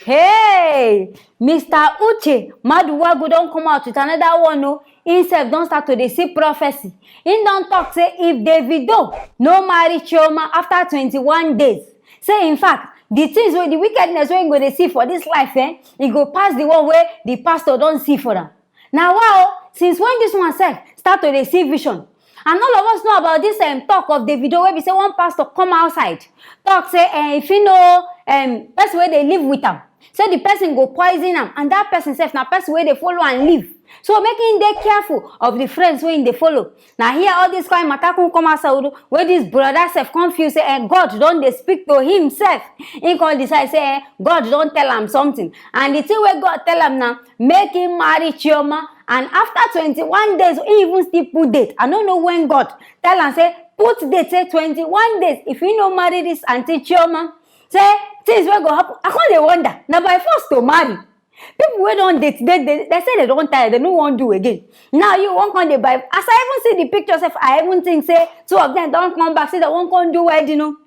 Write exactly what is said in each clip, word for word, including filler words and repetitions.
Hey, Mister Uche Maduwagu don come out with another one o. Himself don start to dey see prophecy. Him don talk say if Davido no marry Chioma after twenty-one days, say in fact, the things wey, the wickedness wey him go dey see for this life, eh, e go pass the one wey the pastor don see for am. Na wa o, since when this one sef start to dey see vision? And all of us know about this um, talk of Davido wey be say one pastor come outside talk say eh, if he no um, person wey dey live with am, say the person go poison am, and that person sef na person wey dey follow am live. So make him dey careful of the friends wey him dey follow. Na here all this kind matter come come outside wey this brother sef come feel say eh, God don dey speak to himself. He come decide say eh, God don tell am something, and the thing wey God tell am na make him marry Chioma. And after twenty-one days, he even still put date. I no know when God tell am say put date, say twenty-one days. If he no marry this aunty Chioma, say things wey go happen. I come dey wonder, na by force to marry? People wey don date, they, they, they say they don tire, they no wan do again. Now you wan come dey by. As I even see the picture sef, I even think say two of them don come back, say they wan come do wedding o.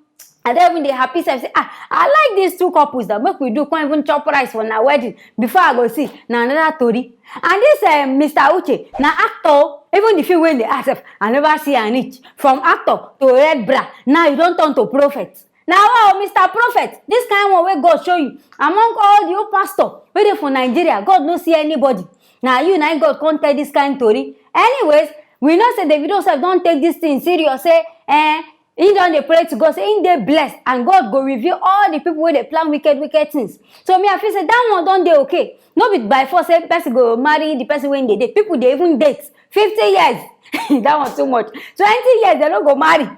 I don even dey happy sef say ah, I like these two couples, that make we do, come even chop rice for na wedding. Before I go see, na another tori. And this um, Mister Uche na actor o. Even the film wey dey act sef, I never see am reach. From actor to red bra, now you don turn to prophet. Na wa o, Mister Prophet, this kind one wey God show you among all the old pastor wey dey for Nigeria, God no see anybody. Na you na him God come tell this kind tori. Anyways, we know say Davido sef don take this thing serious, say eh, he don dey pray to God say he dey blessed and God go reveal all the people wey dey plan wicked wicked things. So me I feel say that one don dey okay. No be by force say person go marry the person wey dey date. People dey even date fifty years. That one too much. Twenty years dem no go marry.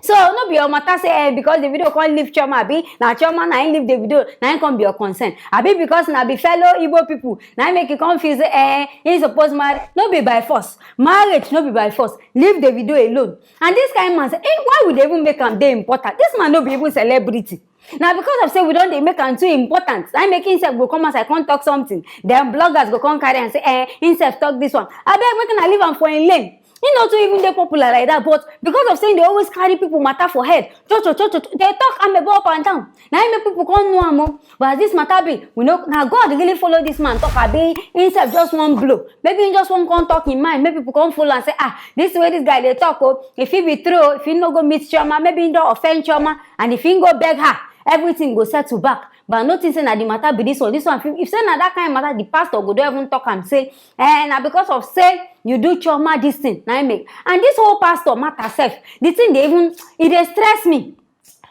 So no be your matter say eh, because Davido come leave Chioma, abi na Chioma na him leave Davido, na him come be your concern, abi because na be fellow Igbo people na him make you come feel say eh, he suppose marry. No be by force. Marriage no be by force. Leave Davido alone. And this kind man say eh, why we dey even make am dey important? This man no be even celebrity. Na because of say we don dey make am too important, na him make himself go come outside come talk something, then bloggers go come carry am say eh, himself talk this one. Abeg make una leave am for him lane. He no too even dey popular like that, but because of say he dey always carry people matter for head, cho cho cho cho, dey talk amebo up and down, na him make people come know am o. But as this matter be, we know na God really follow this man talk, abi himself just wan blow? Maybe he just wan come talk him mind, make people come follow and say ah, this way this guy dey talk o, if he be true o, if he no go meet Chioma, maybe he don offend Chioma, and if he go beg her, everything go settle back. But I no think say na the matter be this one. This one, if say na that kind matter, the pastor go don even talk am say eh, na because of say you do Chioma this thing na him make. And this whole pastor matter sef, the thing dey even, e dey stress me.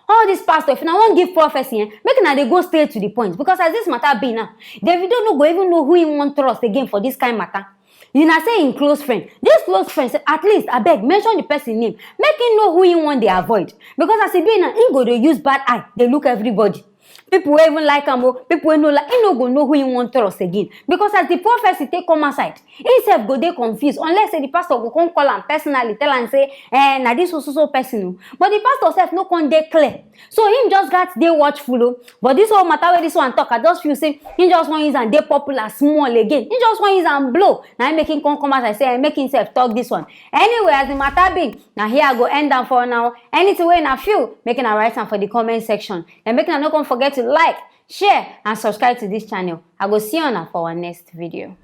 All this pastor, if una wan give prophecy eh, make una dey go straight to the point, because as this matter be now, Davido no go even know who he wan trust again for this kind matter. You na say him close friend, this close friend say at least abeg mention the person name, make him know who he wan dey avoid, because as e be now, him go dey use bad eye dey look everybody. People wey even like am o, people wey no like, he no go know who he wan trust again, because as the prophecy take come outside, himself go dey confused unless say the pastor go come call am personally tell am say eh, na this so so so person o. But the pastor sef no come dey clear, so him just gats dey watchful o. But this whole matter wey this one talk, I just feel say he just wan use am dey popular small again, he just wan use am blow, na him make him come come outside say eh, make himself talk this one. Anyway, as the matter be, na here I go end am for now. Anything wey una feel, make una write am for the comment section. And make una no come forget to like, share and subscribe to this channel. I go see una for our next video.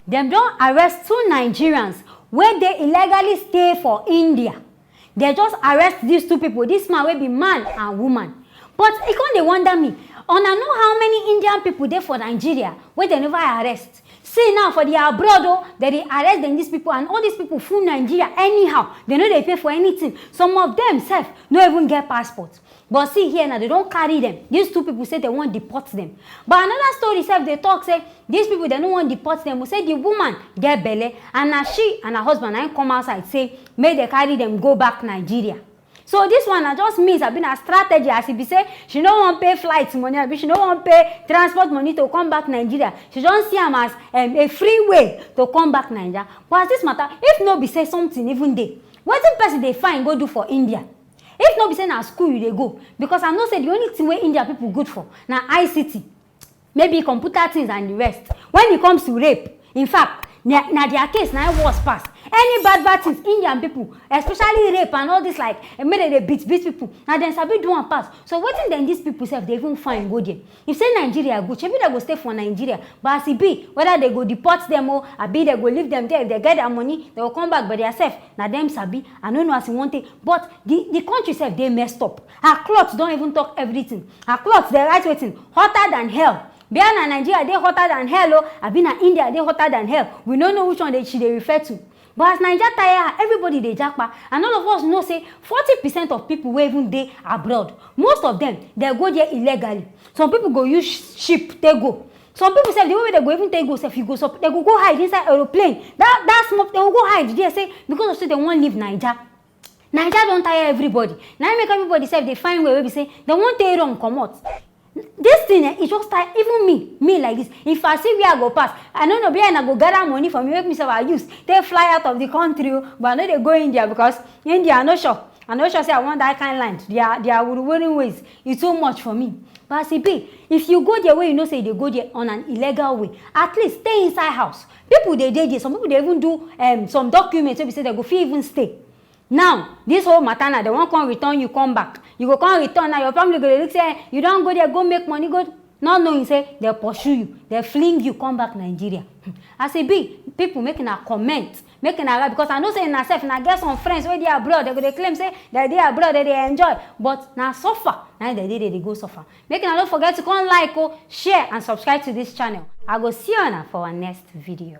Dem don arrest two Nigerians wey dey illegally stay for India. Dem just arrest these two people, this man wey be man and woman. But e come dey wonder me, una know how many Indian people dey for Nigeria wey dem never arrest? See now for the abroad o, dem dey arrest dem, these people, and all these people full Nigeria anyhow. Dem no dey pay for anything. Some of dem sef no even get passport. But see here now, dem don carry dem. These two people say dem wan deport dem. But another story sef dey talk say these people, dem no wan deport dem o, say the woman get belle, and na she and her husband na him come outside say make dem carry dem go back Nigeria. So this one na just means, abi na strategy, as e be say she no wan pay flight money, abi she no wan pay transport money to come back Nigeria. She don see am as um, a free way to come back Nigeria. But as this matter, if no be say something even dey, wetin person dey find go do for India? If no be say na school you dey go, because I know say the only thing wey India people good for na I C T, maybe computer things and the rest. When it comes to rape, in fact, na na their case na im worse pass. Any bad bad things, Indian people, especially rape and all this, like, eh, make dem dey beat beat people, na dem sabi do am pass. So wetin dem, these people sef dey even find go there? If say Nigeria good, shebi dem go stay for Nigeria? But as e be, whether dem go deport dem o, abi dem go leave dem there, if dem get their money, dem go come back by their self. Na dem sabi. I no know as e wan take, but the the country sef dey messed up. Her cloth don even talk everything. Her cloth dey write wetin? Hotter than hell. Bia na Nigeria dey hotter than hell o, abi na India dey hotter than hell? We no know which one dey she dey refer to. But as Naija tire her, everybody dey japa, and all of us know say forty percent of people wey even dey abroad, most of them dey go there illegally. Some people go use sh- ship take go. Some people sef, the way wey dem go even take go sef, you go sup- dem go go hide inside aeroplane. That that small, dem go go hide there, say because of say dem wan leave Naija. Naija don tire everybody. Na im make everybody sef dey find way wey be say dem wan take run comot. This thing, eh, e just tire even me, me like this. If I see where I go pass, I no know where I go gather money for me, make me sef I use take fly out of the country o. But I no dey go India, because India, I no sure. I no sure say I want that kind land. Their their wuruwuru ways e too much for me. But as e be, if you go there wey you know say you dey go there on an illegal way, at least stay inside house. People dey dey there. Some people dey even do um, some documents wey be say dem go fit even stay. Now this whole matter na dem wan come return you come back. You go come return now, your family go dey look say, "Eh, you don go there go make money, go," not knowing say dem pursue you, dem fling you come back Nigeria. As e be, people, make una comment, make una write, because I know say una sef na get some friends wey dey abroad, dem go dey claim say dem dey abroad, dem dey enjoy, but na suffer na im dem dey, dem dey go suffer. Make una no forget to come like o, share and subscribe to this channel. I go see una for our next video.